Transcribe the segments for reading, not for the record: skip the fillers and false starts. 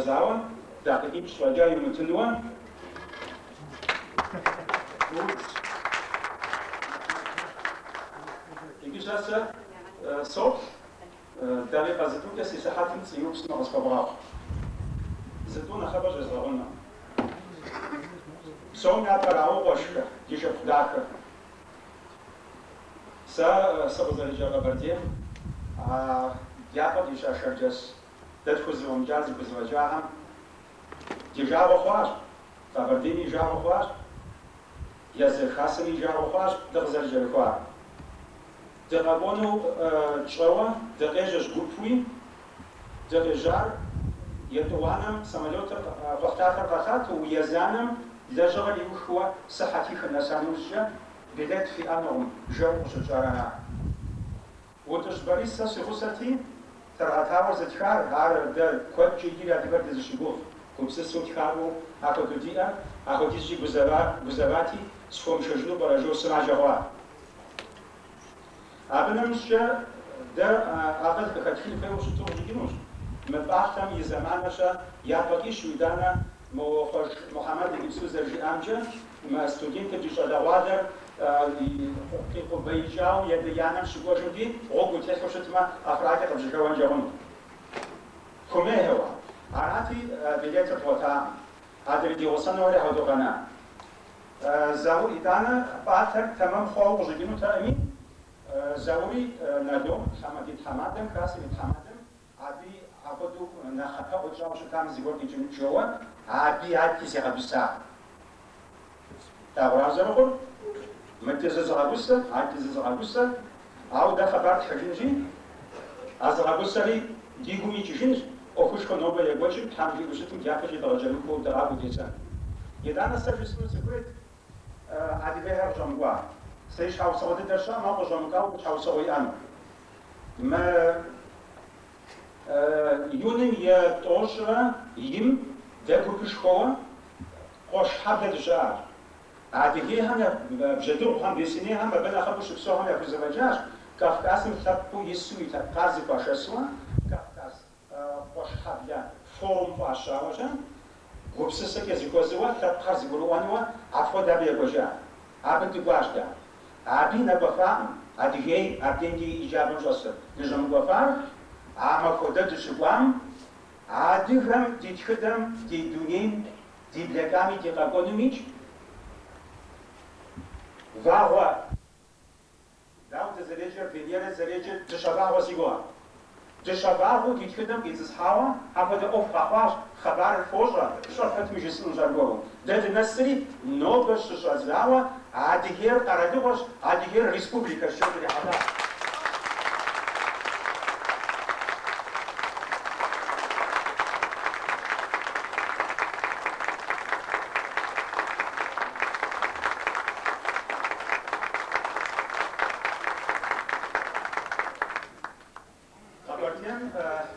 зыхуэзауэ, дакъикъипщӏ фӏэкӏа иумытынуэ. Иджы щэ сэ соплъ, дакъикъэ зытӏукӏэ си сыхьэтым пцӏы иупсмэ къысхуэвгъэгъу. Зытӏу нэхъыбэ щӏезгъэгъуну. Псом япэрауэ, къуэшхэ, ди шыпхъу дахэ. Сэ сыкъызэрыкӏа Къэбэрдейм, а дяпэ къища шэрджэс дэ тхузэфӏэмыкӏар зыхузэфӏэкӏахэм ди жагъуэ хъуащ, Къэбэрдейми и жагъуэ хъуащ, езы хасэми и жагъуэ хъуащ дыкъызэрыкӏэрыхуар. Дыкъэкӏуэну тщӏэуэ дыкъежьэщ гупуи, дыкъежьар етӏуанэм самолетыр кхъухьлъатэр къэлъатэу, езанэм лэжьыгъэр иухыуэ сыхьэтихым нэса нэужькӏэ билет фиӏэнукъым жэуэ къыщытщӏар ара. Утӏыщ Борис сэ си гъусэти, Тыргъэтауэр зытхар, ар дэ куэдкӏэ иджыри адыгэр дызыщыгугъ гупсысэу тхакӏуэу апхуэдэу диӏэр, апхуэдизкӏи гузэвати, схуэмышэжыну пӏэрэ жэу сымаджэ хъуа. Абы нэмыщӏкӏэ дэ акъыл къыхэтхын хуейуэ щыту къыщӏэкӏынущ. Мы пӏалъэм и зэманыр-щэ япэ къищу, итӏанэ мо Хъуэж Мухьэмэд иджыпсту зэрыжиӏамкӏэ, мы студентыр ди щӏалэгъуалэр къикъубеикӏауэ и адэ-анэм щыкӏуэжым ди гъуэгу утехьэу щытмэ, ӏэфракӏэ къыбжьэхэуэнкӏэ хъуну. Хуэмейхэуэ. Арати, билетыр дгъуэтакъым. Адрей ди гъусэнухэри апхуэдэу къэна. Заур итӏанэ пӏалъэр тэмэм хъуауэ къыщӏэкӏынутэкъыми, Заури Налом ди тхьэмадэм, хасэм и тхьэмадэм, абы апхуэдэу нэхъапэӏуэ тщӏауэ щытам зыгуэр къикӏынут жоуэ, аби адэкӏи зигъэгуса. Плъагъура зэрыхъур? Мыдкӏэ зызыгъэгусэ, адэкӏэ зызыгъэгусэ, ауэ дэ хъыбар тхьыжынщи, а зыгъэгусэри ди гум икӏыжынщ, ӏуэхушхуэ нобэ екӏуэкӏым, Тхьэм жиӏэу щытым дяпэкӏи дыкъыкӏэрымыхуу дыкъакӏуэу десэн. Итӏанэ сэ жысӏэну сыхуейт адыгэхэр къыщӏэмыкӏуа. Сэ и щхьэусыгъуэ дыдэр сщӏэкъым, ауэ къыщӏэмыкӏуауэ щхьэусыгъуэ иӏэну. Мы июным и тӏощӏрэ им дэ гупышхуэуэ Къуэшхьэблэ дыщыӏащ. Адыгейхэм я бжьэдыгъухэм, беслъэнейхэм абы нэхъыбэу щыпсэухэм яхузэфӏэкӏащ Кавказым лъэпкъыу ису илъэпкъар зэхуашэсуэ Кавказ Къуэшхьэблэ форум фӏащауэ-щэ, гупсысэкӏэ зыхуэзэуэ, лъэпкъхэр зыгурыӏуэнуэ апхуэдэ абы екӏуэкӏа. Абы дыкӏуащ дэ. Аби нэкӏуэфакъым, Адыгей абдежи еджапӏэм щӏэсыр. Дыщӏэмыкӏуэфар а махуэ дэ дыщыкӏуам, адыгэм ди тхыдэм, ди дунейм, ди блэкӏами, ди къэкӏуэнумикӏ вагъуэ. Дауэ дызэреджэр, Венерэ зэреджэр дыщэ вагъуэ си гугъэ. Дыщэ вагъуэу ди тхыдэм къицӏысхьауэ апхуэдэ ӏуэху къэхъуащ, хъыбарыр фощӏэ, фщӏэ пэтми жысӏэнущ аргуэру. Дэ дынэсри, нобэ щыщӏэдзауэ Адыгейр къэралыгъуэщ, Адыгейр республикэщ, жэу дрихьэлӏащ. Къэбэрдейм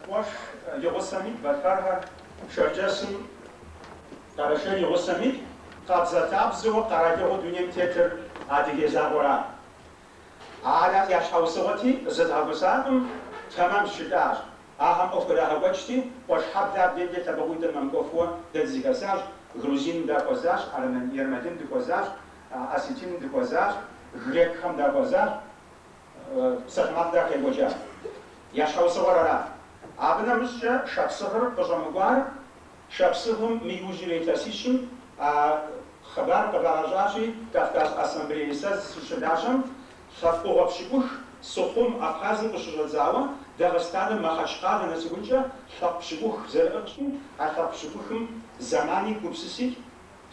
къуэш и гъусэми, балъкъэрхэр, Шэрджэсым, Къэрэшейр и гъусэми, къабзэлъабзэу къэралыгъуэу дунейм тетыр Адыгей закъуэра. Ара я щхьэусыгъуэти, зыдгъэгусакъым, тэмэмщ жытӏащ. Ахэм ӏуэху ирагъэкӏуэкӏти, Къуэшхьэблэ абдежкӏэ лъэбакъуитӏыр мэмыкӏуэфуэ дэ дызэхэсащ, грузиным дахуэзащ, ермэлым дыхуэзащ, осетиным дыхуэзащ, грекхэм дахуэзащ, псалъэмакъ дахэ екӏуэкӏащ. Я щхьэусыгъуэр ара? Абы нэмыщӏкӏэ Шапсыгъыр къыщӏэмыкӏуар, Шапсыгъым мы иужьрей илъэсищым а хъыбар къывагъэщӏащи, Кавказ Ассамблее сэ сыщылажьэм, лъэпкъыгъуэ пщыкӏух Сыхъум Абхъазым къыщыщӏэдзауэ Дагъыстаным Мэхъэчкъалэ нэсыхункӏэ лъэпкъ пщыкӏух зэрыӏыгъщи, а лъэпкъ пщыкӏухым зэмани гупсыси,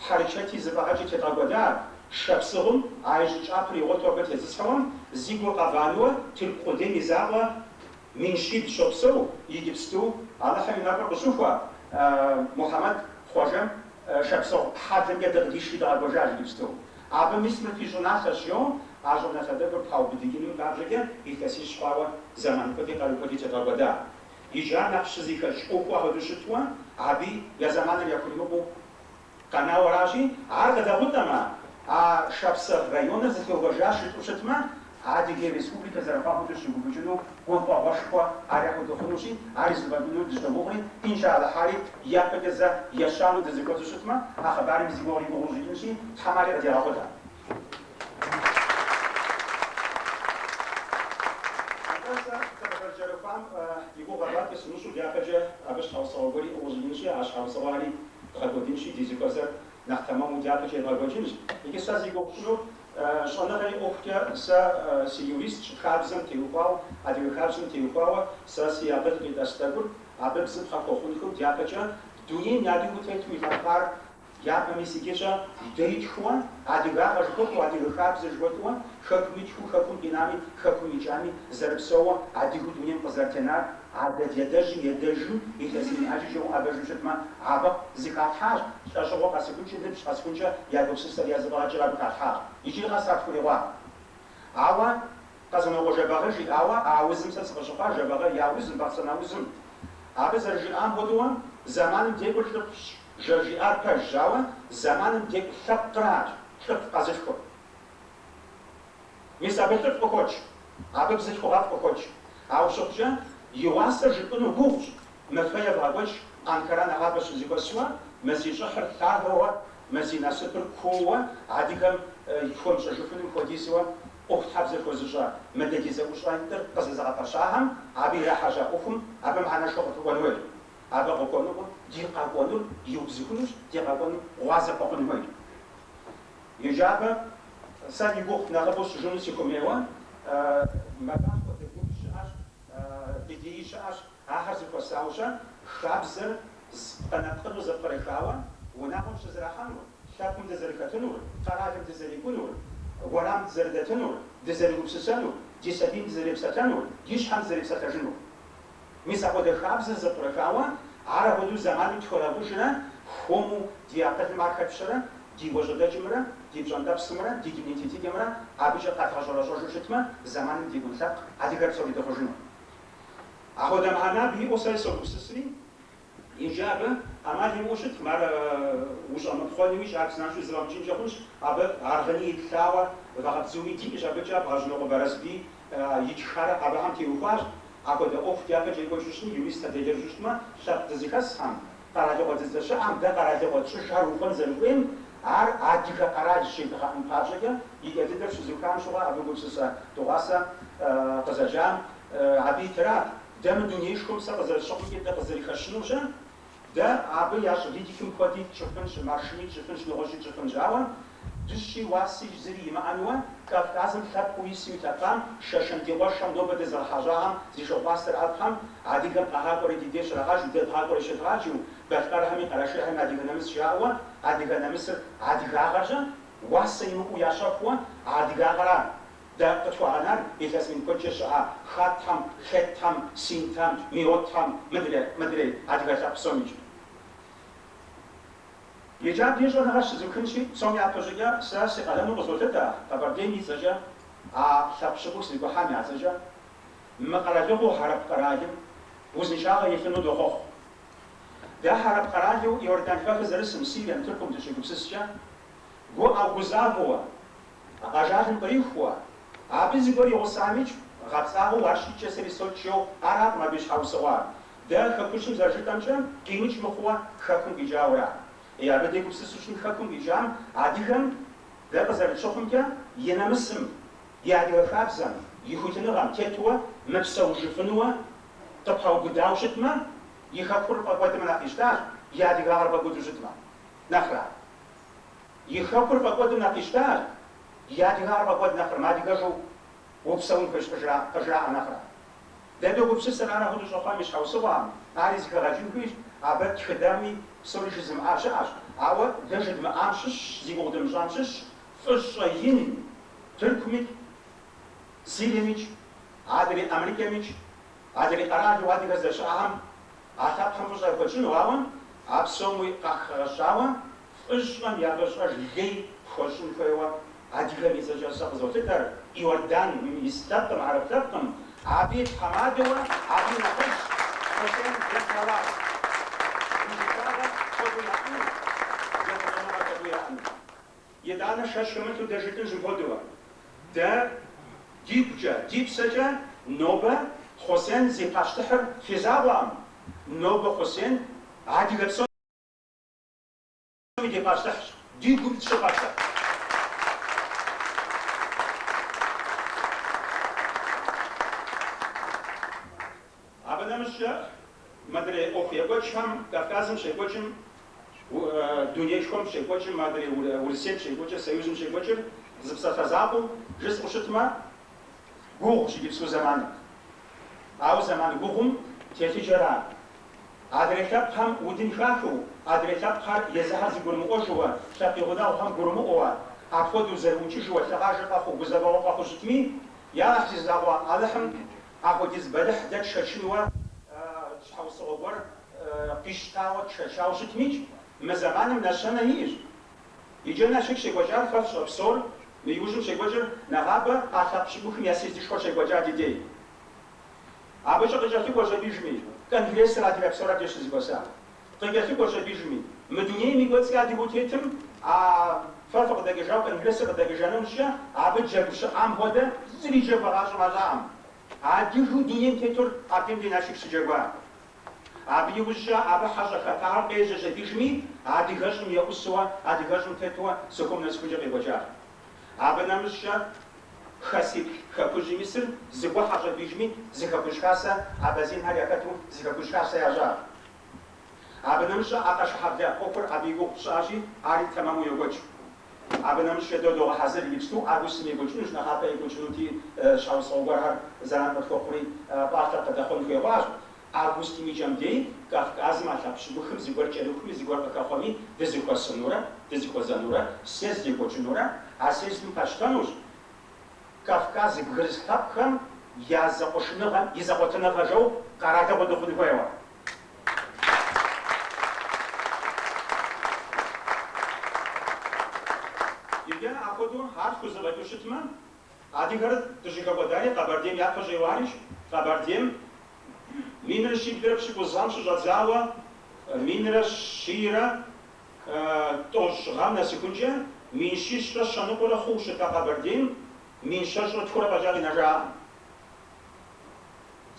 хьэрычэти зэфӏэгъэкӏи тедгъэкӏуэда, Шапсыгъым а и щӏы кӏапэр игъуэту абы тезысхьэуэм зи гур къэвануэ Тырку къудейм и закъуэ 1700 щопсэу, иджыпсту Алыхьым и нэфӏыр къыщыхуэ Мухьэмэд Хъуэжэм Шапсыгъ хьэблэмкӏэ дыкъыдишри дыгъэкӏуэжащ иджыпсту. Абы мис мыр фи щӏыналъэщ жэу а щӏыналъэ тӏэкӏур паубыдыкӏыным папщӏэкӏэ илъэсищ хъуауэ зэман куэди къару куэди тедгъэкӏуэда. Иджы ар нэхъ щызэхэкӏ ӏуэхуу апхуэдэу щытуэ, аби я зэманыр яхуримыкъуу къэнауэ аращи, ар къыдэхъулӏэмэ, а Шапсыгъ районыр зэтеувэжащ жытӏэу щытмэ, Адыгей Республикэ зэрыхъуам хуэдэу щыгуфӏыкӏыну гуфӏэгъуэшхуэ ар яхуэдэу хъунущи, ари зэфӏэкӏыну дыщӏогугъри, иншаллахь, ари япэкӏэ зэ ещанэу дызэхуэзэу щытмэ, а хъыбарым зи гугъури гугъуу щӏыкӏынщи, Тхьэм ари къыдигъэхъулӏэ. Атӏэ сэ сыкъызэрыкӏэрыхуам и гугъу аракӏэ сымыщӏу дяпэкӏэ абы щхьэусыгъуэ гуэр иӏэу къыщӏэкӏынщи, а щхьэусыгъуэри дгъэкӏуэдынщи, ди зэхуэзэр нэхъ тэмэму дяпэкӏэ едгъэкӏуэкӏынщ. Иджы сэ зи гугъу сщӏынур щӏэныгъэ и ӏуэхукӏэ сэ сыюристщ, хабзэм теухуауэ, адыгэ хабзэм теухуауэ сэ си акъыл къитӏэс тӏэкӏур абы бзыпхъэ хуэхъунхэу дяпэкӏэ дунейм адыгэу тету илъэпкъар Япэм мис иджыкӏэ дэ итхыуэ, адыгагъэ жыхуэтӏэу, адыгэ хабзэ жыхуэтӏэуэ, хэкум итхыу, хэкум къинами, хэкум икӏами, зэрыпсэууэ адыгэу дунейм къызэрытенар, адэ ди адэжьым и адэжым илъэс мин ӏэджэкӏэ уӏэбэжу щытмэ, абы зыхалъхьащ, лӏэщӏыгъуэ къэсыхункӏэ, ныбжь къэсыхункӏэ я гупсысэр, я зэфӏэгъэкӏыр абы халъхьащ. Иджыри къэс ар тхурикъуа. Ауэ Къэзанокъуэ Жэбагъы жиӏауэ, а аузым сэ сыкъыщыхъуа, Жэбагъы и аузым, Бахъсэн аузым. Абы зэрыжиӏам хуэдэуэ, зэманым декӏур лӏыфӏщ, зэрыжиӏар пэжщ, ауэ зэманым декӏу лъэпкъращ лӏыфӏ къэзылъхур. Мис абы лӏыфӏ къыхокӏ, абы бзылъхугъэфӏ къыхокӏ. Ауэ щыхъукӏэ, и уасэр жыпӏэну гугъущ, мы фэ евгъэкӏуэкӏ Анкара нэгъабэ щызэхуэсуэ, мы зи щӏыхьыр лъагэуэ, мы зи насыпыр куууэ, адыгэм хуэмыщӏэжыфынум хуэдизуэ ӏуэхутхьэбзэ хуэзыщӏэ мы дэ ди зэӏущӏитӏыр къызэзыгъэпэщахэм абы ирахьэжьа ӏуэхум абы мыхьэнэшхуэ къыпэкӏуэн хуейщ. Абы къэкӏуэнукъым, ди къэкӏуэнур иубзыхунущ, ди къэкӏуэнум гъуазэ хуэхъун хуейщ. Иджы абы сэ и гугъу нэхъыбэу сщӏыжыну сыхуэмейуэ, Мэбах хуэдэ гуп щыӏэщ, Дыдеи щыӏэщ, ахэр зэхуэсауэ-щэ, хабзэр пкъынэ-пкъынэу зэпкърыхауэ унагъуэм щызэрахьэнур, лъэпкъым дызэрыхэтынур, къэралым дызэрекӏунур, уэрам дызэрыдэтынур, дызэрыгупсысэнур, ди сабийм дызэрепсэлъэнур, ди щхьэм дызэрепсэлъэжынур. Мис апхуэдэ хабзэр зэпкърыхауэ, ар апхуэдэу зэманым тхуэгъэкӏужрэ, хуэму ди акъылым ар хэтпщэрэ, ди гуащӏэдэкӏымрэ, ди пщӏэнтӏэпсымрэ, ди дуней тетыкӏэмрэ абыкӏэ къэдгъэщӏэрэщӏэжу щытмэ, зэманым декӏун лъэпкъ адыгэр псори дыхъужыну. Апхуэдэ мыхьэнэ абы иӏэу сэри согупсысри, иджы абы ӏэмал имыӏэу щыткъым, ар ущӏэмыпхъуэнуи, ар занщӏэу зэфӏэмыкӏынкӏэ хъунщ, абы аргъыни итлъауэ, вагъэбдзуми диӏэщ абыкӏэ, Бгъэжьнокъуэ Барэсбий итхар абыхэм теухуащ. Апхуэдэ ӏуэху дяпэкӏэ екӏуэкӏыу щытмэ, юристхэр делэжьу щытмэ, лъэпкъ дызыхэсхэм, къэралыгъуэ дыздэщыӏэм, дэ къэралыгъуэ тщӏыжхэр ухуэн зэрыхуейм, ар адыгэ къэрал щедгъэӏын папщӏэкӏэ, икӏэ дыдэр щызухам щыгъуэ абы гупсысэ дыгъуасэ къызэджам абы итырат. Дэ мы дунеишхуэм сэ къызэрысщыхъумкӏэ дэ къызэрыхэщынущэ, дэ абы ящӏ видикым хуэди тщӏыфынщ, маршыни тщӏыфынщ, нэгъуэщӏи тщӏыфынщ. Ауэ дыщи уаси зыри имыӏэнуэ, Кавказым лъэпкъыу ису илъэпкъам, шэшэн ди къуэшхэм нобэ дызыгъэхьэщӏахэм зи шыгъупӏастэр ӏэфӏхэм, адыгэм къагъакӏуэри ди деж щрагъаджэу, дэ дгъакӏуэри щедгъаджэу, балъкъэрхэми къэрэшейхэми адыгэ нэмыс жаӏэуэ, адыгэ нэмысыр адыгагъэрщэ, уасэ имыӏэу ящэхууэ, а адыгагъэра дэ къытхуагъэнар илъэс мин куэдкӏэ щыӏа хаттхэм, хеттхэм, синтхэм, меотхэм, мыдрей адыгэ лъэпкъ псомикӏ. Иджы абдей щӏэныгъэр щызухынщи, псом япэщӏыкӏэ сэ си къалэну къызолъытэ Къэбэрдейм и цӏэкӏэ, а лъэпкъ пщыкӏух зэгухьам я цӏэкӏэ, мы къэралыгъуэу хьэрып къэралым узыншагъэ илъыну дохъуэхъу. Дэ хьэрып къэралу Иордан хэкур зэрысым, Сирием, Тыркум дыщегупсыскӏэ, гуӏэу гузавэуэ, ажалым кърихуэ, абы зыгуэр игъусамикӏ, гъэпцӏагъэу ар щикӏэ сэри сокӏ жэу, аракъым абы и щхьэусыгъуэр. Дэ хэкущым зэрыжытӏэмкӏэ, къимыкӏ мыхъууэ хэкум къикӏауэра. Е абы дегупсысу щытын хэкум къикӏам, адыгэм дэ къызэрытщыхъумкӏэ, и нэмысым, и адыгэ хабзэм, и хуитыныгъэм тетуэ мыпсэужыфынуэ къыпаубыдауэ щытмэ, и хэкур фӏэкӏуэдмэ нэхъ къищтащ, и адыгагъэр фӏэкӏуэду щытмэ, нэхърэ. И хэкур фӏэкӏуэдым нэхъ къищтащ, и адыгагъэр фӏэкӏуэд нэхърэ, мыадыгэжу упсэун хуейщ къыжраӏэ нэхърэ. Дэ догупсысыр ар апхуэдэу щӏэхъуам и щхьэусыгъуэм, ари зэхэгъэкӏын хуейщ, абы тхыдэми псори жызымыӏа щыӏэщ, ауэ дэ жыдмыӏам щыщщ, зи гугъу дымыщӏам щыщщ, фӏыщӏэ ин Тыркумикӏ, Сириемикӏ, адрей Америкэмикӏ, адрей къэралу адыгэ здэщыӏэхэм а лъэпкъхэм фӏыщӏэ яхуэтщӏыну, ауэ а псоми къахэгъэщауэ фӏыщӏэм я фӏыщӏэж лей хуэщӏын хуейуэ адыгэм и цӏэкӏэ сэ къызолъытэр Иорданым ис лъэпкъым, хьэрып лъэпкъым, абы и тхьэмадэуэ, абы и нэхъыжь Хъусен бен Талал. Узыншагъэ куэду яӏэну, ехъулӏэныгъэ куэду яӏэну. Итӏанэ шэч хэмылъу дэ жытӏэнщ мыпхуэдэуэ. Дэ. Дигукӏэ, ди псэкӏэ нобэ Хъусен зи пащтыхьыр фи закъуэкъым. Нобэ Хъусен адыгэ псоми ди пащтыхьщ, ди гум тщӏы пащтыхь. Абы нэмыщӏкӏэ, мыдрей ӏуэху екӏуэкӏхэм, Кавказым щекӏуэкӏым, дунейшхуэм щекӏуэкӏым, адрей Урысейм щекӏуэкӏыр, Союзым щекӏуэкӏыр зы псалъэ закъуэу жысӏэу щытмэ, гугъущ иджыпсту зэманыр. Ауэ зэман гугъум телъыджэра? Адрей лъэпкъхэм удын хахыу, адрей лъэпкъхэр езыхэр зыгурымыӏуэжыуэ, лъэпкъ и гъунэгъухэм гурымыӏуэуэ, апхуэдэу зэрыукӏыжыуэ, лъыгъажэ къэхъуу, гузэвэгъуэ къэхъуу щытми, Ялыхь зи закъуэ Алыхьым Апхуэдиз бэлыхь дэ тшэчынуэ щхьэусыгъуэ гуэр къищтауэ тшэчауэ щытмикӏ, мы зэманым нэщэнэ иӏэщ. Иджы Налшык щекӏуэкӏар фэ фщӏэ псор, мы иужьым щекӏуэкӏыр нэгъабэ а лъэпкъ пщыкӏухым я съездышхуэр щекӏуэкӏа ди дей. Абыкӏэ къыкӏэлъыкӏуэщ абижми, конгрессыр адыгэ псор абдеж щызэхуэса. Къыкӏэлъыкӏуэщ абижми, мы дунейм и кӏуэцӏкӏэ адыгэу тетым а фэ фыкъыдэкӏыжауэ конгрессыр къыдэкӏыжа нэужькӏэ, абы джэгу щыӏам хуэдэ зыри джэгу гъащӏэм ящӏакъым. Адыгэу дунейм тетур абдем дей Налшык щыджэгуа. Абы иужькӏэ абы хьэщӏэ хэтахэр къежьэщ абижми, адыгэщӏым еӏусуэ, адыгэщӏым тетуэ Сыхъум нэсыхункӏэ къекӏуэкӏащ. Абы нэмыщӏкӏэ хасиплӏ хэкужьым исыр зэгухьэщ абижми, зы хэкужь хасэ абазинхэр яхэту зы хэкужь хасэ ящӏащ. Абы нэмыщӏкӏэ а Къэшыхьэблэ ӏуэхур абы и гугъу тщӏащи, ари тэмэму йокӏуэкӏ. Абы нэмыщӏкӏэ дэ догъэхьэзыр иджыпсту августым екӏуэкӏынущ, нэхъапэ екӏуэкӏынути, щхьэусыгъуэ гуэрхэр зэран къытхуэхъури, пӏалъэр къыдэхъуэн хуей хъуащ. Августым и кӏэм дей Кавказым а лъэпкъ пщыкӏухым зыгуэр кӏэрыхуми, зыгуэр къыхэхъуэми дызэхуэсынурэ, дызэхуэзэнурэ, съезд екӏуэкӏынурэ, а съездым къэтщтэнущ Кавказ бгырыс лъэпкъхэм я зэкъуэшыныгъэм и зэкъуэтыныгъэ жэу къэралыгъуэ дыхъун хуейуэ. Иджы апхуэдэу ар тхузэфӏэкӏыу щытмэ, адыгэр дыщӏыхэкӏуэдари Къэбэрдейм япэ щӏеуарищ. Къэбэрдейм минрэ щиблрэ пщыкӏуз гъэм щыщӏэдзауэ минрэ щийрэ тӏощӏ гъэм нэсыхункӏэ 701 700 хъууэ щыта Къэбэрдейм 1023 фӏэкӏа къинэжакъым.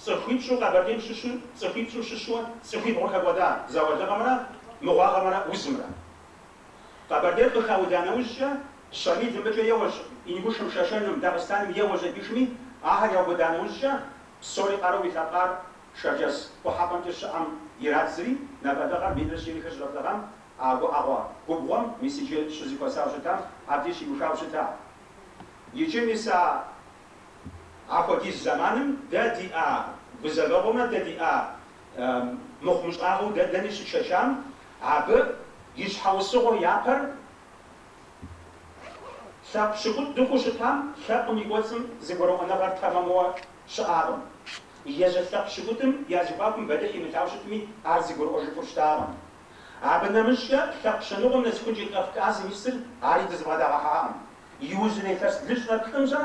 Цӏыхуипщӏу Къэбэрдейм щыщу, цӏыхуипщӏу щыщуэ цӏыхуибгъур хэкӏуэда зауэлыгъэмрэ мыгъуагъэмрэ узымрэ. Къэбэрдейр къыхауда нэужькӏэ, Щамил мыбыкӏэ еуэщ, Ингушым, Шэшэным, Дагъыстаным еуэщ абижми, ахэр яубыда нэужькӏэ, псори къару илъэпкъар Шэрджэс къухьэпӏэмкӏэ щыӏэм ирадзри, напӏэдыгъэр 1143 гъэм а гуӏэгъуэ губгъуэм мис иджы щызэхуэсауэ щытам, абдеж щиухауэ щыта. Иджы мис а Апхуэдиз зэманым дэ диӏа гузэвэгъуэмрэ дэ диӏа мыхъумыщӏагъэу дэ дэни щытшэчам, абы и щхьэусыгъуэ япэр лъэпкъ пщыкӏутӏ дыхъуу щытам, лъэпкъым и кӏуэцӏым зэгурыӏуэныгъэр тэмэмуэ щыӏакъым. Езы лъэпкъ пщыкӏутӏым я зэхуакум бэлыхь имылъауэ щытми, ар зэгурыӏуэжыфу щытакъым. Абы нэмыщӏкӏэ лъэпкъ щэныкъуэм нэсыхункӏэ Кавказым исыр ари дызэбгъэдагъэхьакъым. Иужьрей илъэс блыщӏрэ плӏым-щэ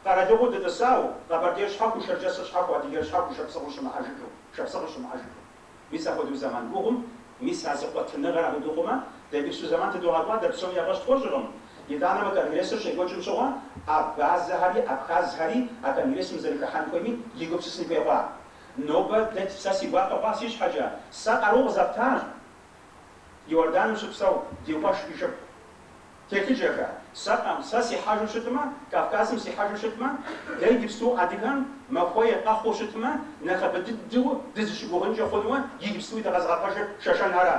къэралыгъуэу дытӏысауэ, Къэбэрдейр щхьэхуэу, Шэрджэсыр щхьэхуэу, Адыгейр щхьэхуэу, Шапсыгъыр щымыӏэжыххэу, Шапсыгъыр щымыӏэжыххэу. Мис апхуэдэу зэман гугъум, мис а зэкъуэтыныгъэр апхуэдэу хъумэ, дэ иджыпсту зэман тыдогъэкӏуадэ, псоми я фӏэщ тхуэщӏыркъым. Итӏанэ мы конгрессыр щекӏуэкӏым щыгъуэ, абазэхэри, абхазхэри а конгрессым зэрыхыхьэн хуейми егупсысын хуей хъуа. Нобэ дэ сэ си гуапэ хъуа си щхьэкӏэ, сэ къару къызэфтащ. Иорданым щыпсэу ди къуэш, ди шыпхъу телъыджэхэ, сэ сэ сихьэжу щытмэ, Кавказым сихьэжу щытмэ, дэ иджыпсту адыгэм махуей къэхъуу щытмэ, нэхъыбэ дыдэу дызыщыгугъынкӏэ хъунуэ иджыпстуи дыкъэзыгъэпэжыр шэшэнхэрэ.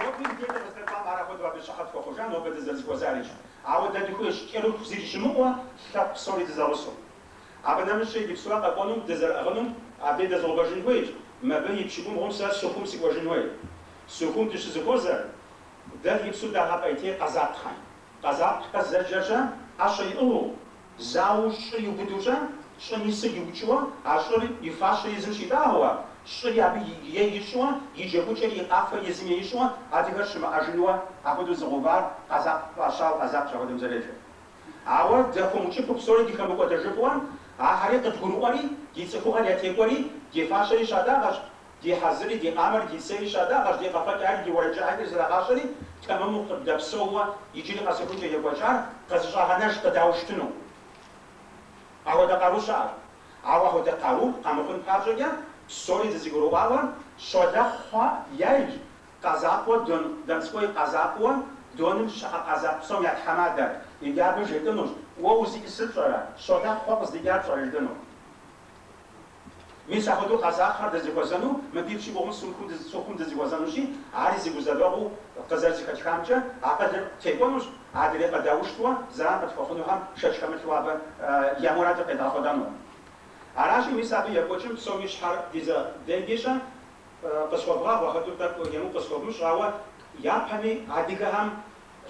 Ноби мыбдеж дыкъыздэкӏуам ар апхуэдэу абы щыхьэт хуэхъужа, нобэ дызэрызэхуэзарикӏ. Ауэ дэ дыхуейщ кӏэрыху зыри щымыӏуэ, лъэпкъ псори дызэгъусэу. Абы нэмыщӏкӏэ иджыпсту а къэкӏуэнум дызэрыӏыгъынум абдей дэзгъэувэжын хуейщ. Мыбы и пщыкӏубгъум сэ Сухум сыкӏуэжын хуей. Сухум дыщызэхуэзэр дэ иджыпсту дагъэпӏейтей къэзакъхэм. Къэзакъкӏэ зэджэр-щэ ӏэщэ иӏыгъыу, зауэу щӏыр иубыду-щэ, щӏым исыр иукӏыуэ, а щӏыр и фащэр езым щитӏагъэуэ, щӏыри абы ей ищӏуэ, и джэгукӏэри и къафэр езым ей ищӏуэ, адыгэр щымыӏэжынуэ апхуэдэу зыгъэувар къэзакъ фӏащауэ къэзакъщ апхуэдэм зэреджэр. Ауэ дэхуэмыкӏыпу псори дыхэмыкӏуэдэжыпӏуэ, ахэри къыдгурыӏуэри, ди цӏыхугъэр ятекӏуэри, ди фащэри щатӏагъэщ. Ди хьэзыри, ди къамэр, ди цейри щатӏагъэщ, ди къэфэкӏари, ди уэрэд жыӏэкӏэри зрагъащӏэри, тэмэму къыддэпсэууэ иджыри къэсыхункӏэ екӏуэкӏар къызыщӏагъэнэж къыдаущтыну. Апхуэдэ къару щыӏэщ. Ауэ апхуэдэ къару къэмыхъун папщӏэкӏэ, псори дызэгурыӏуауэ, Щолэхъухэ яйщ, къэзакъыуэ Дон, Донской къэзакъыуэ Доным щыӏэ къэзакъ псом я тхьэмадэр. Иджы абы жетӏынущ, Уэ узиӏысыр пщӏэрэ? Щолэхъухэ къыздикӏар пщӏэрэ? жытӏэну. Мис апхуэдэу къэзакъхэр дызэхуэзэну, мыбы Пщыгугъум Сухум дызэхуэзэнущи, ари зы гузэвэгъуэу къызэрызэхэтхамкӏэ акъылыр текӏуэнущ, адрей къыдауштуэ зэран къытхуэхъунухэм шэч хэмылъу абы я мурадыр къедгъэхъулӏэну. Аращи, мис абы екӏуэкӏым псоми щхьэр ди зэдежкӏэ къысхуэвгъэгъу, апхуэдэу тӏэкӏу емыкӏу къысхуэвмыщӏ, ауэ япэми адыгэхэм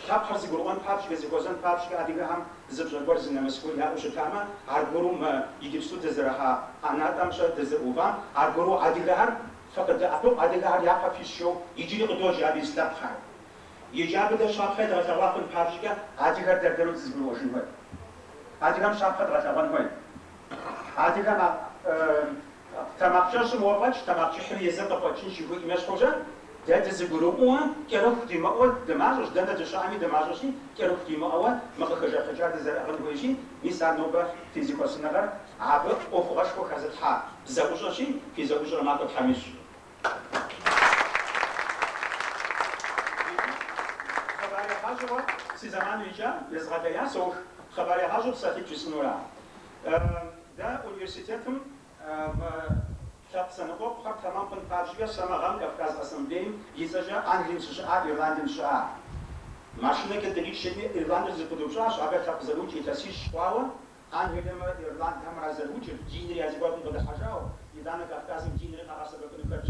Лъэпкъхэр зэгурыӏуэн папщӏэкӏэ, зэхуэзэн папщӏэкӏэ адыгэхэм зы пщӏэ гуэр, зы нэмыс гуэр яӏэу щытамэ, аргуэру мы иджыпсту дызэрыхьа ӏэнатӏэмкӏэ дызэрыувам, аргуэру адыгэхэр фыкъыдэӏэпыкъу, адыгэхэр япэ фищ жэу иджыри къыдоджэ абы ис лъэпкъхэр. Иджы абы дэ щапхъэ едгъэлъэгъуа хъун папщӏэкӏэ адыгэр дэр-дэру дызэгурыӏуэжын хуейт. Адыгэм щапхъэ дгъэлъэгъуэн хуейт. Адыгэм а Тэмакъкӏэщӏым уэ фӏэкӏ, тэмакъкӏыхьыр езыр къыфӏэкӏынщ жыхуиӏэм ещхьу-щэ, дэ дызэгурыӏуэуэ, кӏэрыху димыӏэуэ дымащӏэщ, дэнэ дыщыӏэми дымащӏэщи, кӏэрыху димыӏэуэ мы къыхэжэпхъыкӏар дызэрыӏыгъын хуейщи, мис ар нобэ фи зэхуэсыныгъэр абы ӏуэхугъэшхуэ хэзылъхьа зэӏущӏэщи, фи зэӏущӏэр махуэ Тхьэм ищӏ. Хъыбарегъащӏэуэ си зэманыр икӏа, езгъэлея соух, хъыбарегъащӏэу псалъитӏ жысӏэнура. Дэ университетым Мы лъэпкъ зэныкъуэкъухэр тэмэм хъун папщӏэкӏэ сэ мы гъэм Кавказ Ассамблеем и цӏэкӏэ Англием сыщыӏа, Ирландием сыщыӏа. Машинэкӏэ дрикӏщэми, Ирландыр зэпыдупщӏащ, абы лъэпкъ зэрыукӏ илъэсищ хъуауэ, Англиемрэ Ирландхэмрэ зэрыукӏыр, динри я зэхуакум къыдыхьэжауэ, итӏанэ Кавказым динри къагъэсэбэпыну хэтщ.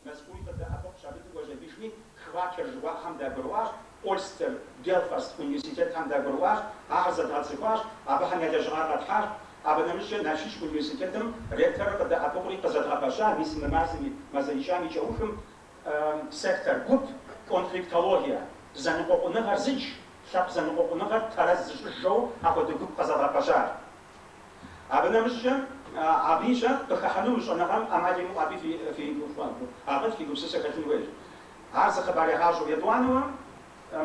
Мэзкууи къыдэӏэпыкъущ, абы дыкӏуэщ абишми, квакер жыхуаӏэхэм дагурыӏуащ, Ольстер, Белфаст университетхэм дагурыӏуащ, ахэр зэдгъэцӏыхуащ, абыхэм я лэжьыгъэр къэтхьащ. Абы нэмыщӏкӏэ Налшыч университетым ректорыр къыдэӏэпыкъури къызэдгъэпэща, мис мы мазэм, мазэ икӏам и кӏэухым, сектор гуп, конфликтологие, зэныкъуэкъуныгъэр зыдж, лъэпкъ зэныкъуэкъуныгъэр тэрэз зыщӏыж жэу апхуэдэ гуп къызэдгъэпэщащ. Абы нэмыщӏкӏэ, абыи-щэ къыхыхьэну мы щӏэныгъэм ӏэмал имыӏэу абы фи акъыл, фи гупсысэ хэлъын хуейщ. Ар зы хъыбарегъащӏэу. Етӏуанэуэ,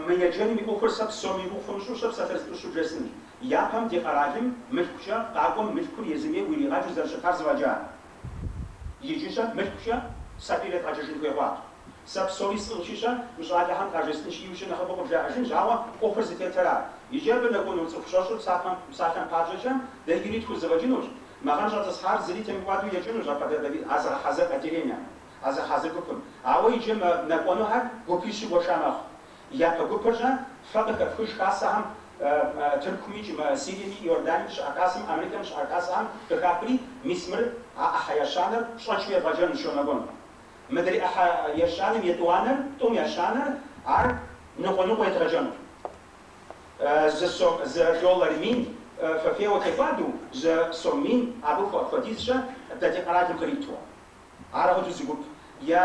мы еджэным и ӏуэхур сэ псоми и гугъу хуэмыщӏу-щэ псалъэ зытӏущу бжесӏэнщ. Япэм ди къэралым мылъкукӏэ къакӏуэм мылъкур езым ейуэ иригъаджэу зэрыщытар зэфӏэкӏа. Иджы-щэ мылъкукӏэ сабийр едгъэджэжын хуей хъуащ. Сэ псори сӏыгъщи-щэ, мы щӏалэхэм къажесӏэнщи, иужькӏэ нэхъыбэу къыбжаӏэжынщ, ауэ ӏуэхур зытетыра. Иджы абы нэкӏуэну цӏыху щэщӏыр псалъэм папщӏэкӏэ дэ иджыри тхузэфӏэкӏынущ. Мы гъэм щӏэтӏысхьар зыри темыкӏуадэу еджэнущ апхуэдэ а зыгъэхьэзыр отделением, а зыгъэхьэзыр гупым. Ауэ иджы мы нэкӏуэнухэр гупищу гуэша мэхъу. Япэ гупыр-щэ, фэ къыхэфхыж хасэхэм Тыркуми, Сириеми, Иорданием щыӏэ хасэм, Америкэм щыӏэ хасэхэм къыхахри, мис мыр а ӏыхьэ ещанэр пщӏэншэу евгъэджэнущ жэу нэкӏуэну. Мыдрей ӏыхьэ ещанэм етӏуанэр, тӏум ещанэр, ар ныкъуэ-ныкъуэ едгъэджэнущ. Зы сом, зы доллар мин фэ фейуэ текӏуадэу, зы сом мин абы хуэдизщэ дэ ди къэралым къриту. Ар апхуэдэу зы гуп. Е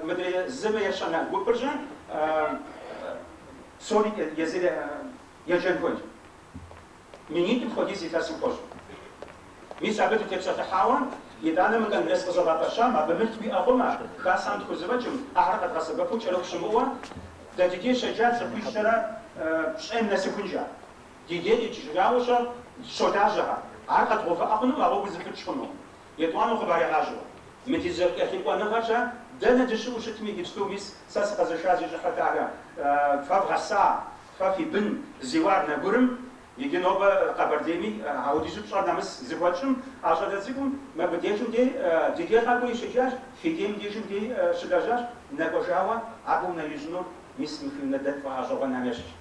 мыдрей зымэ ещанэ гупыр-щэ псори езыр еджэн хуейщ. Минитӏым хуэдиз илъэсым хощӏ. Мис абы дытепсэлъыхьауэ, итӏанэ мы конгресс къызэдгъэпэщам, абы мылъку иӏэ хъумэ, хасэм тхузэфӏэкӏым, ахэр къэдгъэсэбэпу кӏэрыху щымыӏэуэ, дэ ди деж щеджа цӏыхуищэрэ пщӏейм нэсыхункӏэ. Ди дей къикӏыжауэ-щэ щолажьэхэр. Ар къэдгъэувыӏэ хъунукъым, а гъуэгур зэпытч хъуну. Етӏуанэу хъыбарегъащӏэу. Мы ди зэкӏэлъыкӏуэныгъэр-щэ, дэнэ дыщыӏэу щытми иджыпсту, мис сэ сыкъэзыша зи щӏыхьыр лъагэ, фэ вгъэса, фэ фи бын Зиуар Нэгурым, иджы нобэ Къэбэрдейми апхуэдизу пщӏэр нэмыс зыхуэтщӏым, а щӏалэ цӏыкӏум мыбдежым дей ди дей къакӏуэри щеджащ, фи дейм дежым дей щылэжьащ, нэкӏуэжауэ абы унэ ищӏынур мис мы фи унэ дэ тфӏэгъэщӏэгъуэнам ещхьщ.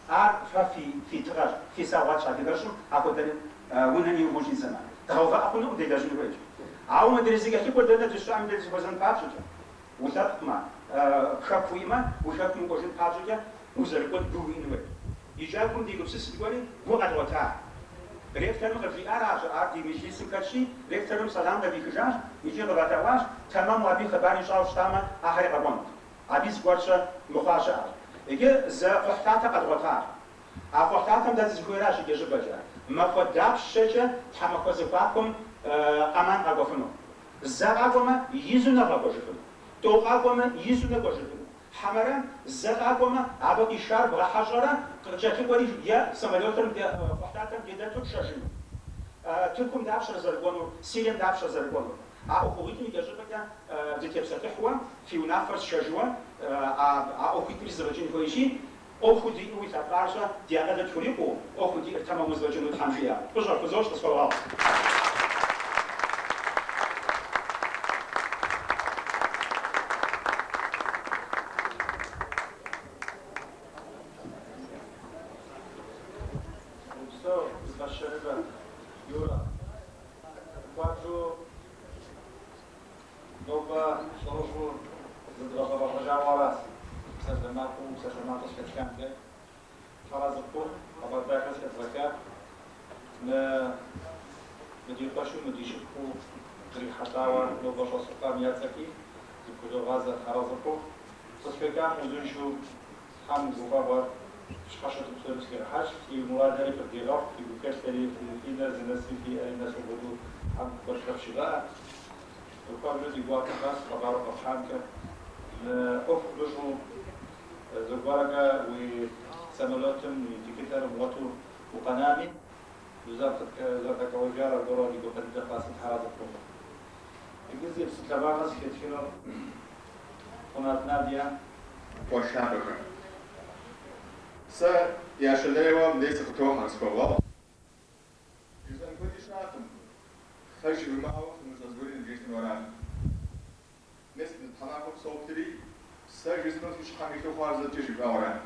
Ар фэ фи фи тыгъэщ, фи саугъэтщ адыгэщӏым апхуэдэ унэм иухуэу щӏидзэмэ. Дгъэувыӏэ хъунукъым, делэжьын хуейщ. Ауэ мыдрей зэкӏэлъыкӏуэр дэнэ дыщыӏэми дэ дызэхуэзэн папщӏэкӏэ. Улъэпкъмэ, хэку уиӏэмэ, уи хэкум укӏуэжын папщӏэкӏэ узэрыкӏуэн гу уиӏэн хуейщ. Иджы а гум дегупсысу дыкӏуэри, гу къэдгъуэта. Ректорым къывжиӏаращ, ар ди меджлисым хэтщи, ректорым сэлам къывихыжащ икӏи къывэлъэӏуащ, тэмэму абы хъыбар ищӏауэ щытамэ, ахэри къэкӏуэнут. Абы зыгуэрщэ мыхъуа щыӏэщ. Иджы зы кхъухьлъатэ къэдгъуэтащ. А кхъухьлъатэм дэ дызыхуейращ икӏэщӏыпӏэкӏэ. Махуэ дапщэкӏэ тхьэмахуэ зэхуакум Амман къэкӏуэфыну? Зэ къакӏуэмэ, изу нэбгъэкӏуэжыфыну? Тӏэу къакӏуэмэ, изу нэкӏуэжыфыну? Хьэмэрэ зэ къакӏуэмэ, абы къишар бгъэхьэщӏэрэ къыкӏэлъыкӏуэри е самолетыр кхъухьлъатэм дедэту пшэжыну? Тыркум дапщэрэ зэрыкӏуэнур, Сирием дапщэрэ зэрыкӏуэнур? А ӏуэхугъуитӏым икӏэщӏыпӏэкӏэ дытепсэлъыхьуэ, фи унафэр сшэжыуэ а ӏуэхуитӏри зэфӏэкӏын хуейщи, ӏуэхуу диӏэу илъэпкъарщӏэ ди акъылыр тхурикъуу, ӏуэхуу диӏэр тэмэму зэфӏэкӏыну Тхьэм жиӏэ. Фӏыщӏэ фхузощӏ, къысхуэвгъэгъу. Упсэу, Къэшэрыбэ Юрэ. Хуабжьу нобэ щӏэрыщӏэу зыдгъэщӏэрэщӏэжауэ аращ псалъэмакъыу псалъэмакъыу зэхэтхамкӏэ. Тхьэразэ фыхъу, хъыбар дахэ зэхэдгъэха. Мы мы ди къуэшу, мы ди шыпхъуу кърихьэлӏауэ нобэ щӏэсу хъуам я цӏэкӏи зыпхудогъазэ тхьэразэ фыхъу. Къызыхэкӏам узыншэу Тхьэм гуфӏэгъуэр щхьэщыту псори фхигъэхьэж, фи мурадхэри къывдигъэхъу, фи гухэлъхэри, фи нэр зынэсым фи ӏэри нэсу апхуэдэу Тхьэм куэдрэ фщигъэӏэ. Хуабжьу ди гуапэ хъуащ хъыбару къэфхьамкӏэ. Мы ӏуэху мыщӏу зыгуэркӏэ уи самолетым уи тикетыр умыгъуэту укъэнами, узэрыкъэкӏуэжар аргуэру ди гуапэ дыдэ хъуащ, тхьэразэ фыхъу. Иджы зи псалъэмакъыр зэхэтхынур Хъунат Надя. Къуэш лъапӏэхэ. Сэ ящэнейуэ мыбдеж сыкъытохьэ, къысхуэвгъэгъу. Жысӏэн куэди щыӏэкъым. Фэ жывмыӏауэ фымыщӏэ зыгуэри нывжесӏэну аращ. Мес мы тхьэмахуэм соплъри, сэ жысӏэну си щхьэм илъу хъуар зэкӏэ жывӏауэ ара.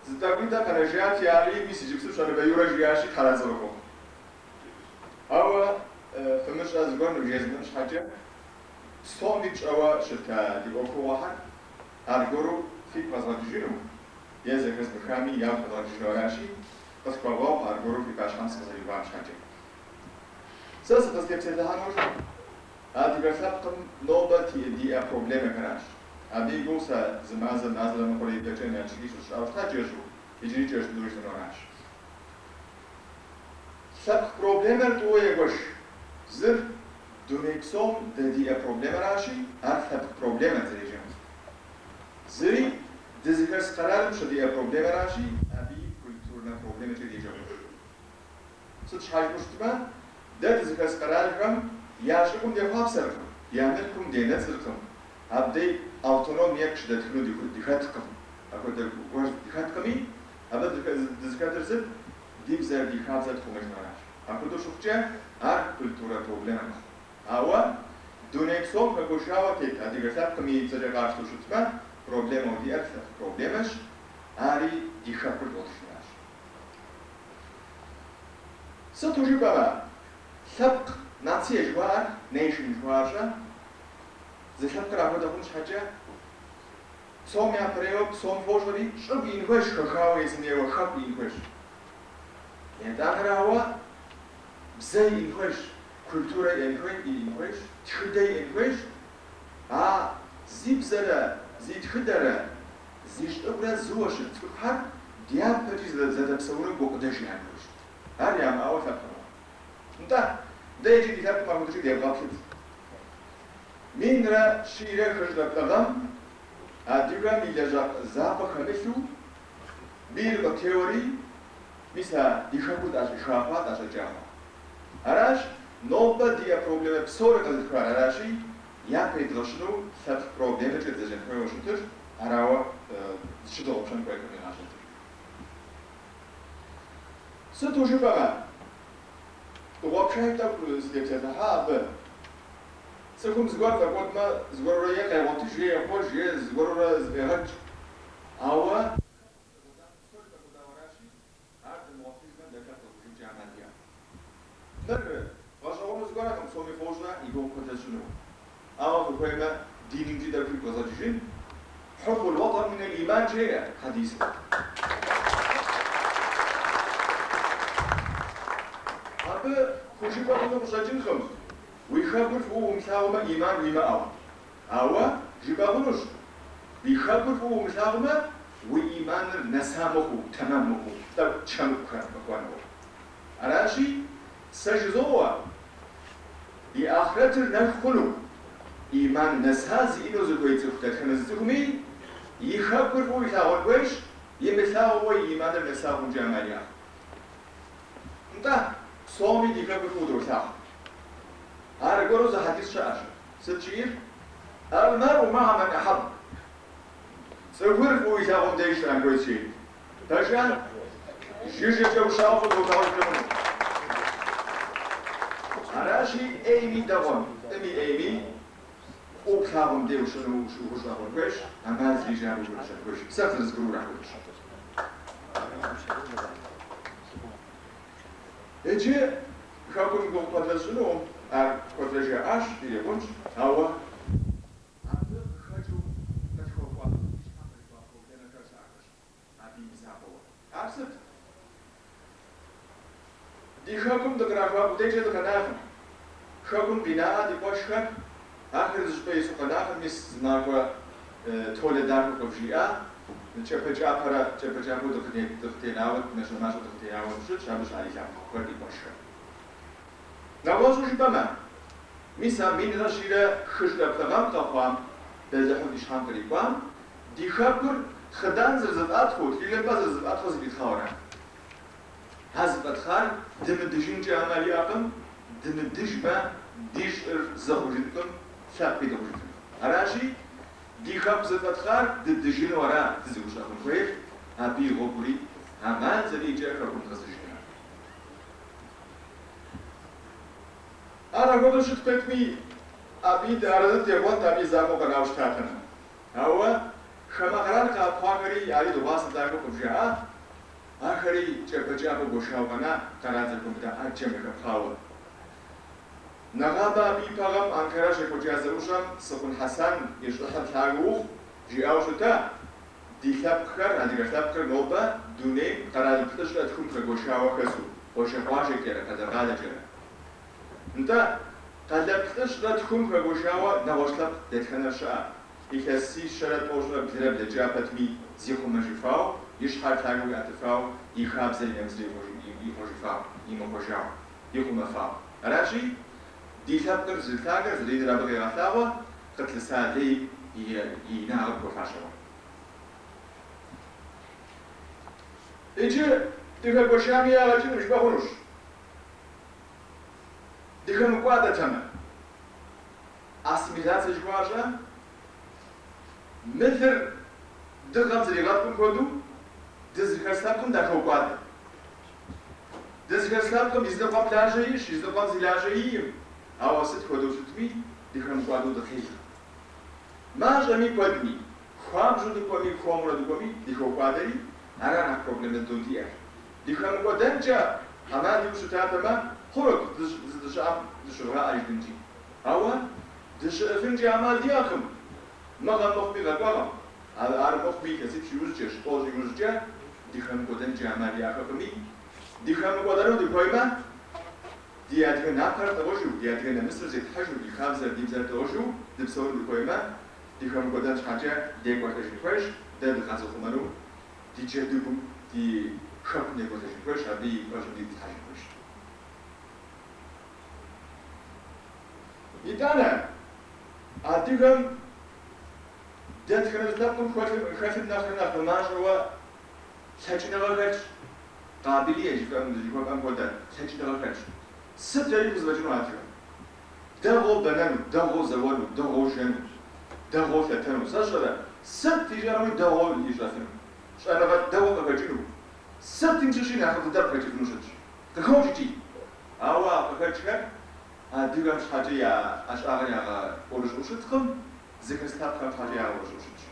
Зы тӏэкӏунтӏэ къэнэжати, ари мис иджыпсту Щэныбэ Юрэ жиӏащи, тхьэразэ къыхуэхъу. Ауэ фымыщӏэ зыгуэр нывжезмыӏэн щхьэкӏэ, псоми тщӏэуэ щыта ди ӏуэхугъуэхэр аргуэру фигу къэзгъэкӏыжыну е зэхэзмыхами ягу къэзгъэкӏыжыну аращи, къысхуэвгъэгъу аргуэру фи пащхьэм сыкъызэриувам щхьэкӏэ. Сэ сыкъызытепсэлъыхьынур адыгэ лъэпкъым нобэ диӏэ проблемэхэращ. Абы и гугъу сэ зы мазэ, мазэрэ ныкъуэрэ ипэкӏэ Налшыки щысщӏауэ щыта кӏэщӏу, иджыри кӏэщӏ дыдэу жысӏэну аращ. Лъэпкъ проблемэр тӏууэ егуэш. Зыр дуней псом дэ диӏэ проблемэращи, ар лъэпкъ проблемэт зэреджэнур. Зыри дызыхэс къэралым щыдиӏэ проблемэращи, абыи культурнэ проблемэкӏэ деджэ хъунущ. Сыт щхьа жыпӏэу щытмэ, дэ дызыхэс къэралхэм я щӏыгум дехъуапсэркъым, я мылъкум денэцӏыркъым, абдей автономие къыщыдэтхыну дыхэткъым, апхуэдэ гуэр дыхэткъыми, абы дызыхэтыр сыт? Ди бзэр, ди хабзэр тхъумэжыну аращ. Апхуэдэу щыхъукӏэ, ар культурэ проблемэ мэхъу. Ауэ дуней псом хэгуэшауэ тет адыгэ лъэпкъым и цӏэкӏэ къапщтэу щытмэ, проблемэу диӏэр лъэпкъ проблемэщ, ари ди хэкур дгъуэтыжыныращ. Сыту жыпӏэмэ, лъэпкъ нация жыхуаӏэр, nation жыхуаӏэр-щэ, зы лъэпкъыр апхуэдэ хъун щхьэкӏэ, псом япэрейуэ псом фощӏэри, щӏыгу иӏэн хуейщ, хэхауэ езым ейуэ хэку иӏэн хуейщ. Етӏанэрауэ, бзэ иӏэн хуейщ, культурэ иӏэн хуейщ, тхыдэ иӏэн хуейщ. А зи бзэрэ, зи тхыдэрэ, зи щӏыгурэ зыуэ щыт цӏыхухэр дяпэкӏи зэдэпсэуну гукъыдэж яӏэн хуейщ. Ар ямыӏауэ лъэпкъ мыхъу. Нтӏэ, дэ иджы ди лъэпкъым апхуэдэкӏэ девгъэплъыт. Минрэ щийрэ хыщӏрэ плӏы гъэм адыгэм и лажьэ закъуэ хэмылъу бийр къытеуэри, мис а ди хэкур тӏэщӏиха хъуа, тӏэщӏэкӏа хъуа. Аращ нобэ диӏэ проблемэ псори къызыхэкӏар аращи, япэ идгъэщыну лъэпкъ проблемэкӏэ дызэджэн хуейуэ щытыр арауэ зыщыдгъэгъупщэн хуейкъым игъащӏэкӏэ. Сыту жыпӏэмэ, дыгъуэпшыхь тӏэкӏу сытепсэлъыхьа абы. Цӏыхум зыгуэр фӏэкӏуэдмэ, зыгуэрурэ е къегъуэтыж, е ехъуэж, е зыгуэрурэ зэфӏегъэкӏ. Ауэ хэку тфӏэкӏуэдам псори тфӏэкӏуэдауэ аращи, ар дымыгъуэтыжмэ, дэ лъэпкъ дыхъужынкӏэ ӏэмал иӏэкъым. Мыр гъэщӏэгъуэну зыгуэркъым, псоми фощӏэ, и гугъу куэд сщӏыну. Ауэ фыхуеймэ, динымкӏи тӏэкӏу фигу къэзгъэкӏыжын, Хьуббул уэтӏэн минэл иман жеӏэ хьэдисым. Абы хужыпӏэ хъуну къыщӏэкӏынкъым, уи хэкур фӏыуэ умылъагъумэ, иман уимыӏэу. Ауэ жыпӏэ хъунущ, уи хэкур фӏыуэ умылъагъумэ, уи иманыр нэса мыхъуу, тэмэм мыхъуу, тӏэкӏу чэмыӏухэр къыхуэнэу. Аращи, сэ жызоӏэ. И ахърэтыр нэху хъуну, ӏиман нэса зиӏэну зыхуей цӏыху дэтхэнэ зы цӏыхуми и хэкур фӏыуэ илъагъун хуейщ, имылъагъууэ и ӏиманыр нэса хъункӏэ ӏэмал иӏэкъым. Нтӏэ, псоми ди хэкур фӏыуэ долъагъу. Аргуэру зы хьэдис щыӏэщ. Сыт жиӏэр? Аль-мэрӏу мэгьэ мэн ахьэб. Цӏыхур фӏыуэ илъагъум деж щыӏэн хуейщ, жи. Пэжа? Жыжьэкӏэ ущыӏэу фӏы долъагъу жыпӏэ хъуну. Аращи, ӏейми дэгъуэм, фӏыми ӏейми, фӏыуэ плъагъум деж ущыӏэну ухущӏэкъун хуейщ, ӏэмал зэриӏэкӏэ абы ухуэлэжьэн хуейщ. Сэ къызэрызгурыӏуэр апхуэдэщ. Иджы хэкум и гугъу куэдрэ сщӏынукъым, ар куэдрэ жаӏащ, ирикъунщ, ауэ абы къыхэкӏыу къытхуэкӏуа, ди щхьэм кърикӏуа проблемэхэр щыӏэхэщ, абы и мызакъуэуэ. Ар сыт? Ди хэкум дыкърахуа къудейкӏэ дыкъэнакъым. Хэкум къинаӏэ ди къуэшхэр, ахэр зыщӏыпӏэ ису къэнакъым, мис зымахуэ Толэ дахэу къывжиӏа, кӏапэ-кӏапэрэ кӏапэ-кӏапэу дыкъытенауэ, мащӏэ-мащӏэу дыкъытенауэ щытщ, абы щыӏэ ди лъэпкъэгъухэр, ди къуэшхэр. Нэгъуэщӏу жыпӏэмэ, мис а минрэ щийрэ хыщӏрэ плӏы гъэм къэхъуам, бэлыхьу ди щхьэм кърикӏуам, ди хэкур хъыдан зэрызэфӏатхъыу, тхылъымпӏэ зэрызэфӏатхъыу зэфӏитхъауэ ара? А зэфӏэтхъар дымыдыжынкӏэ ӏэмал иӏэкъым, дымыдыжмэ, ди щӏыр зы хъужынкъым, лъэпкъи дыхъужыфынкъым. Аращи, ди хэку зэфӏэтхъар дыдыжыну ара дызыхущӏэкъун хуейр, абы и гъуэгури ӏэмал зэриӏэкӏэ хэкум дгъэзэжынра. Ар апхуэдэу щыт пэтми, абыи дыарэзы техъуэнт, абы и закъуэ къэнауэ щытатэмэ. Ауэ хамэ къэрал къэӏэпхъуахэри ари дыгъуасэ дахэу къывжаӏа, ахэри кӏапэ-кӏапэу гуэшауэ къэна, къэрал зэхуэмыдэ ӏэджэм яхэпхъауэ. Нэгъабэ абы и пэгъэм Анкара щекӏуэкӏа зэӏущӏэм Сыкъун Хьэсан и щӏыхьыр лъагэу ухъу, жиӏауэ щыта, Ди лъэпкъхэр, адыгэ лъэпкъыр нобэ дунейм къэрал плӏыщӏрэ тхум хэгуэшауэ хэсу, къуажэ-къуажэкӏэрэ, къалэ-къалэкӏэрэ. Нтӏэ, къалэ плӏыщӏрэ тхум хэгуэшауэ нэгъуэщӏ лъэпкъ дэтхэнэр щыӏэ, илъэсищэрэ тӏощӏрэ блырэ блэкӏа пэтми, зихъумэжыфау, и щхьэр лъагэу иӏэтыфау, и хабзэр и нэмысыр ихъуэжыфау, имыхъуэжау, ихъумэфау. Аращи, ди лъэпкъыр зэрылъагэр, зэрыиныр абы къегъэлъагъуэ, къытлъыса лейм и инагъым хуэфащэуэ. Иджы дыхэгуэшами ягъэ кӏынкъым жыпӏэ хъунущ. Дыхэмыкӏуадэтэмэ, ассимиляцэ жыхуаӏэр щыӏэ? Мылыр дыгъэм зэригъэткӏум хуэдэу дызыхэс лъэпкъым дахокӏуадэ. Дызыхэс лъэпкъым и зы ныкъуэм лажьэ иӏэщ, и зы ныкъуэм зи лажьэ иӏэкъым, ауэ сыт хуэдэу щытми, дыхэмыкӏуадэу дыкъел. Мащӏэми куэдми, хуабжьу дыкӏуэми, хуэмурэ дыкӏуэми, дыхокӏуадэри, ара нэхъ проблемэ дыдэу диӏэр. Дыхэмыкӏуэдэнкӏэ ӏэмал иӏэу щытатэмэ, хъунут дыздыщыӏэм дыщывгъаӏэ жытӏэнкӏи. Ауэ дыщыӏыфынкӏэ ӏэмал диӏэкъым, мы гъэм мыхъуми къэкӏуэгъэм, ар мыхъуми илъэсипщӏ иужькӏэщ, тӏощӏ иужькӏэ дыхэмыкӏуэдэнкӏэ ӏэмал иӏэхэкъыми, дыхэмыкӏуэдэну дыхуеймэ, ди адыгэ напэр тӏыгъыжу, ди адыгэ нэмысыр зетхьэжу, ди хабзэр, ди бзэр тӏыгъыжу дыпсэуну дыхуеймэ, дыхэмыкӏуэдэн щхьэкӏэ декӏуэлӏэжын хуейщ, дэ дыкъэзыхъумэну ди джэдыгум, ди хэкум декӏуэлӏэжын хуейщ, абы и куэщӏым дитӏысхьэжын хуейщ. Итӏанэ, адыгэм дэтхэнэ зы лъэпкъым хэлъым нэхърэ нэхъ мымащӏэуэ лъэкӏыныгъэ хэлъщ, къабилие жыхуэпӏэм хуэдэ лъэкӏыныгъэ хэлъщ. Сытри хузэфӏэкӏыну адыгэм? Дэгъуэу бэнэну, дэгъуэу зэуэну, дэгъуэу жэну, дэгъуэу лъэтэну, сэ сщӏэрэ, сыт ищӏэнуми дэгъуэу ищӏэфыну, щӏэныгъэлӏ дэгъуэ къыхэкӏыну, сытым щыщи нэхъыфӏ дыдэ къыхэкӏыфыну щытщ. Къыхокӏ икӏи. Ауэ а къыхэкӏхэр адыгэм щхьэкӏэ я ӏэщӏагъэр ягъэӏурыщӏэу щыткъым, зыхэс лъэпкъхэм щхьэкӏэ ягъэӏурыщӏэу щытщ.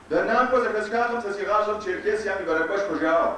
Бэнакӏуэ зэхэсхакъым сэ си гъащӏэм Черкесиям и бэнакӏуэшхуэ жаӏэу.